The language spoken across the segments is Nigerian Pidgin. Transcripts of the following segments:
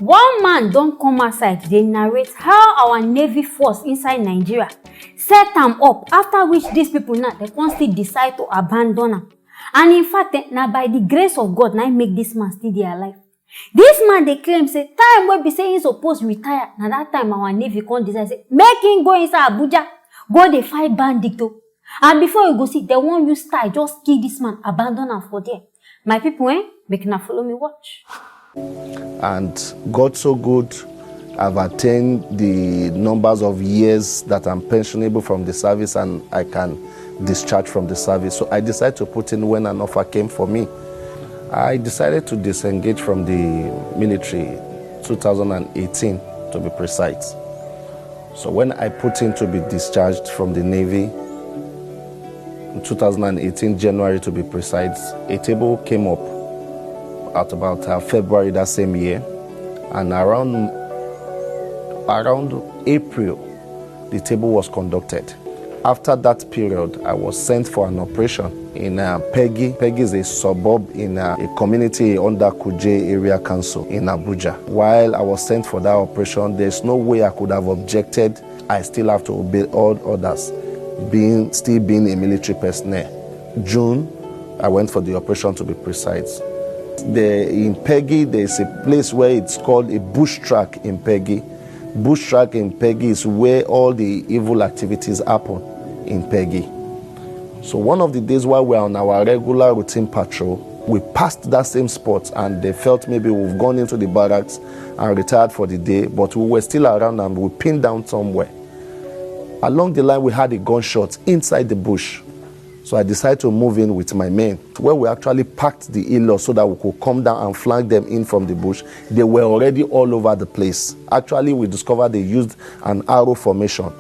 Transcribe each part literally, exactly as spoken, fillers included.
One man don come outside dey narrate how our navy force inside Nigeria set am up, after which these people now dem come still decide to abandon am. And in fact, eh, na by the grace of God na im make this man still dey alive. This man dey claim say time wey be say he suppose retire, na that time our navy come decide say make him go inside Abuja, go dey fight bandit o. And before you go see, dem wan use style just kill this man, abandon am for there. My people, eh, make una follow me watch. And God so good, I've attained the numbers of years that I'm pensionable from the service and I can discharge from the service. So I decided to put in when an offer came for me. I decided to disengage from the military, two thousand and eighteen to be precise. So when I put in to be discharged from the Navy, in two thousand and eighteen, January to be precise, a table came up at about uh, February that same year, and around around April, the table was conducted. After that period, I was sent for an operation in uh, Peggy. Peggy is a suburb in uh, a community under Kuje Area Council in Abuja. While I was sent for that operation, there's no way I could have objected. I still have to obey all orders, being still being a military personnel. June, I went for the operation to be precise. The, in Peggy, there's a place where it's called a bush track in Peggy. Bush track in Peggy is where all the evil activities happen in Peggy. So one of the days while we were on our regular routine patrol, we passed that same spot and they felt maybe we've gone into the barracks and retired for the day, but we were still around and we pinned down somewhere. Along the line, we had a gunshot inside the bush. So I decided to move in with my men, where we actually packed the Iloks so that we could come down and flank them in from the bush. They were already all over the place. Actually, we discovered they used an arrow formation.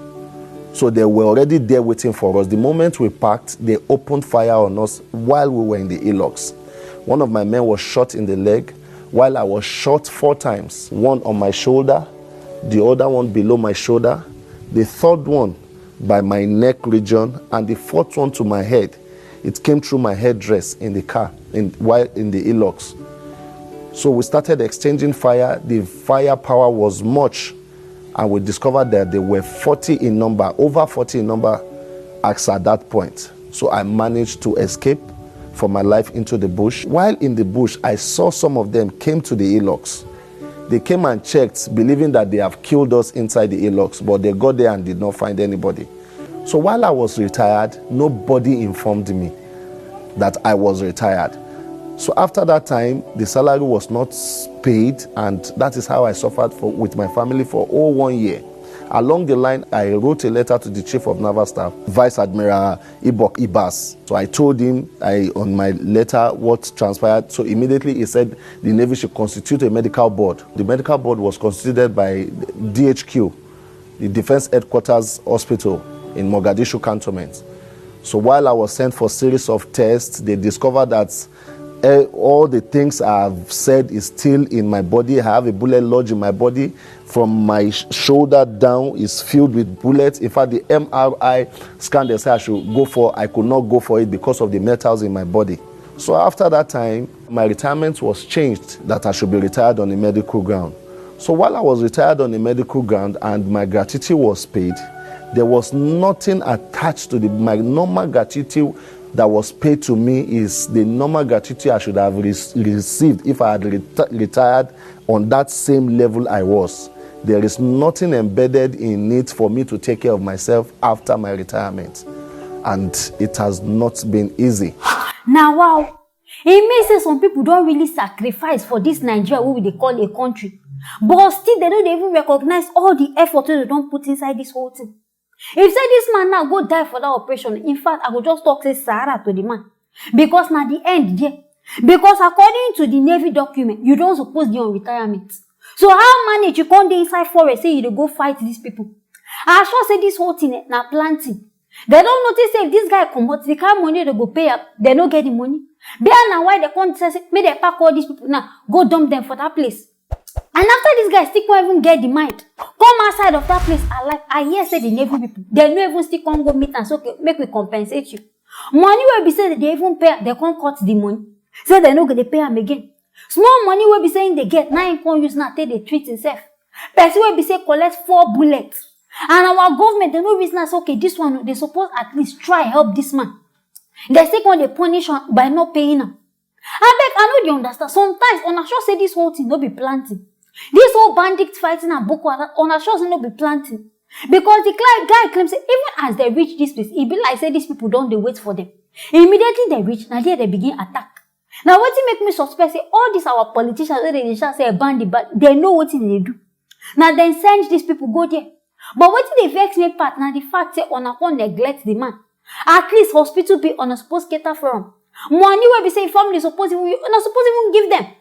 So they were already there waiting for us. The moment we packed, they opened fire on us while we were in the Iloks. One of my men was shot in the leg, while I was shot four times, one on my shoulder, the other one below my shoulder, the third one by my neck region, and the fourth one to my head. It came through my headdress in the car in, while in the Iloks. So we started exchanging fire. The firepower was much, and we discovered that they were forty in number, over forty in number, as at that point. So I managed to escape for my life into the bush. While in the bush, I saw some of them came to the Iloks. They came and checked, believing that they have killed us inside the Iloks, but they got there and did not find anybody. So while I was retired, nobody informed me that I was retired. So after that time, the salary was not paid, and that is how I suffered for, with my family for all one year. Along the line, I wrote a letter to the Chief of Naval Staff, Vice Admiral Ibok Ibas. So I told him I, on my letter what transpired. So immediately he said the Navy should constitute a medical board. The medical board was constituted by D H Q, the Defense Headquarters Hospital in Mogadishu Cantonment. So while I was sent for series of tests, they discovered that eh, all the things I've said is still in my body. I have a bullet lodge in my body. From my sh- shoulder down is filled with bullets. In fact, the M R I scan they say I should go for, I could not go for it because of the metals in my body. So after that time, my retirement was changed that I should be retired on a medical ground. So while I was retired on a medical ground and my gratuity was paid, there was nothing attached to the my normal gratuity that was paid to me is the normal gratuity I should have re- received if I had reti- retired on that same level I was. There is nothing embedded in it for me to take care of myself after my retirement, and it has not been easy. Na wow. E mean say some people don really sacrifice for this Nigeria wey we dey call a country, but still dem no dey even recognize all the effort wey dem don put inside this whole thing. If say this man now go die for that operation, in fact, I go just talk say Sahara to the man, because na the end there. Because according to the Navy document, you don suppose dey on retirement. So how manage you come dey inside forest say you dey go fight these people? I sure say this whole thing eh, na planting. Dem don notice say if this guy comot, the kind money dem go pay am, dem no get the money. There na why dem come decide say make dem pack all these people now, go dump them for that place. And after this guy still come even get the mind, come outside of that place alive, I hear say the Navy people, dem no even still come go meet am say okay, make we compensate you. Money wey be say dem dey even pay am, dem come cut the money. Say dem no go dey pay am again. Small money wey be say im dey get, na im come use now take dey treat himself. Person wey be say collect four bullets, and our government, dem no reason am say, okay, this one, they suppose at least try help this man. Dem still come dey punish am by not paying am. Abeg, I no dey understand. Sometimes, una sure say this whole thing no be planting? This whole bandit fighting and Boko Haram, una sure say no be planting? Because the cli-, guy claim say even as they reach this place, e be like say these people don dey wait for them. Immediately they reach, na there they begin attack. Na wetin make me suspect say all these our politicians wey dey dey shout say ban the ban, they know wetin they dey do. Na dem send these people go there. But wetin dey vex me part na the fact say una come neglect the man. At least hospital bill una suppose cater for am. Money wey be say im family suppose even, una suppose even give them.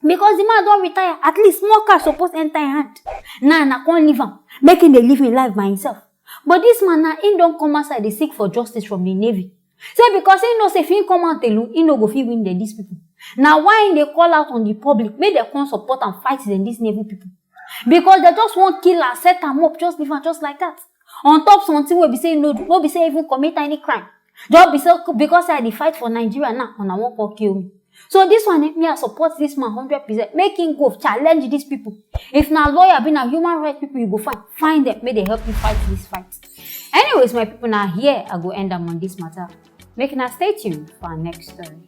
Because the man don retire, at least small cash suppose enter im hand. Now na come leave am, make im dey live im life by himself. But this man now, im don come outside dey seek for justice from the navy. Say because im know say if im come out alone, im no go fit win dem, these people. Na why im dey call out on the public make dem come support and fight dem, these navy people. Because dem just wan kill am, set am up, just leave am just like that. On top something wey be say no do, no be say even commit any crime. Just be say, because I dey fight for Nigeria now, una wan come kill me. So this one, eh, me, I support this man hundred percent. Make him go challenge these people. If na lawyer, be na human rights people you go find, find them, make they help you fight this fight. Anyways, my people, now here I go end am on this matter. Make una stay tuned for our next story.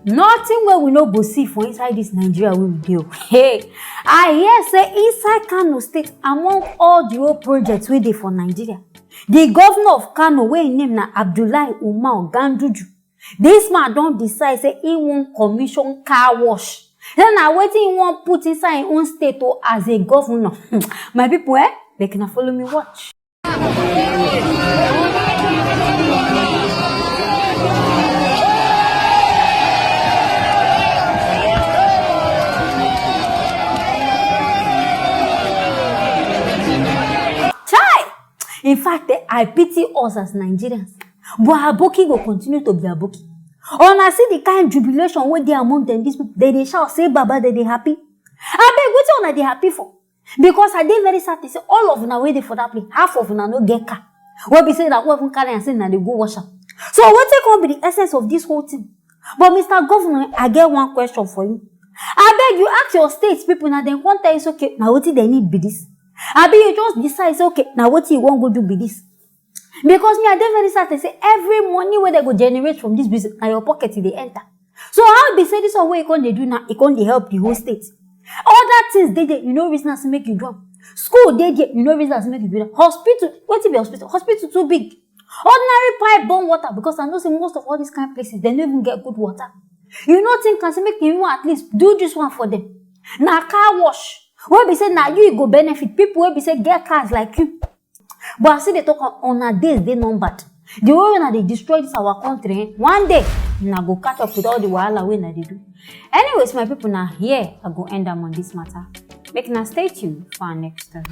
Nothing wey we no go see for inside this Nigeria wey we dey o. Hey, I hear say inside Kano State, among all the old projects wey dey for Nigeria, the governor of Kano, wey im name na Abdullahi Umar Ganduju, this man don decide say he wan commission car wash. Then na wetin he wan put inside him own state o, as a governor. My people, eh, make una follow me watch. Chai! In fact, eh, I pity us as Nigerians. But aboki go continue to be aboki. Una see the kind jubilation wey dey among them, these people. They dey shout, say, "Baba," they dey happy. Abeg, wetin una dey happy for? Because I dey very sad to say all of una wey dey for that place, half of una no get car. Wey be say na who even carry am say na dey go wash am. So wetin come be the essence of this whole thing? But Mister Governor, I get one question for you. Abeg, you ask your state people, na dem come tell you say, okay, na wetin dem need be this? Abi you just decide say, okay, na wetin you wan go do be this? Because me, I dey very sad to say every money wey dem go generate from this business, na your pocket e dey enter. So how be say this one wey you come dey do now, e come dey help the whole state? Other things dey there, you no reason am say make you do am. School dey there, you no reason am say make you do am. Hospital, wetin be hospital? Hospital too big. Ordinary pipe borne water, because I know say most of all these kind places, dem no even get good water. You no think am say make you even at least do this one for them? Na car wash, wey be say na you e go benefit, people wey be say get cars like you. But I still dey talk am, una days dey numbered. The way una dey destroy this our country, eh, one day una go catch up with all the wahala wey una dey do. Anyways, my people, na here I go end am on this matter. Make una stay tuned for our next story.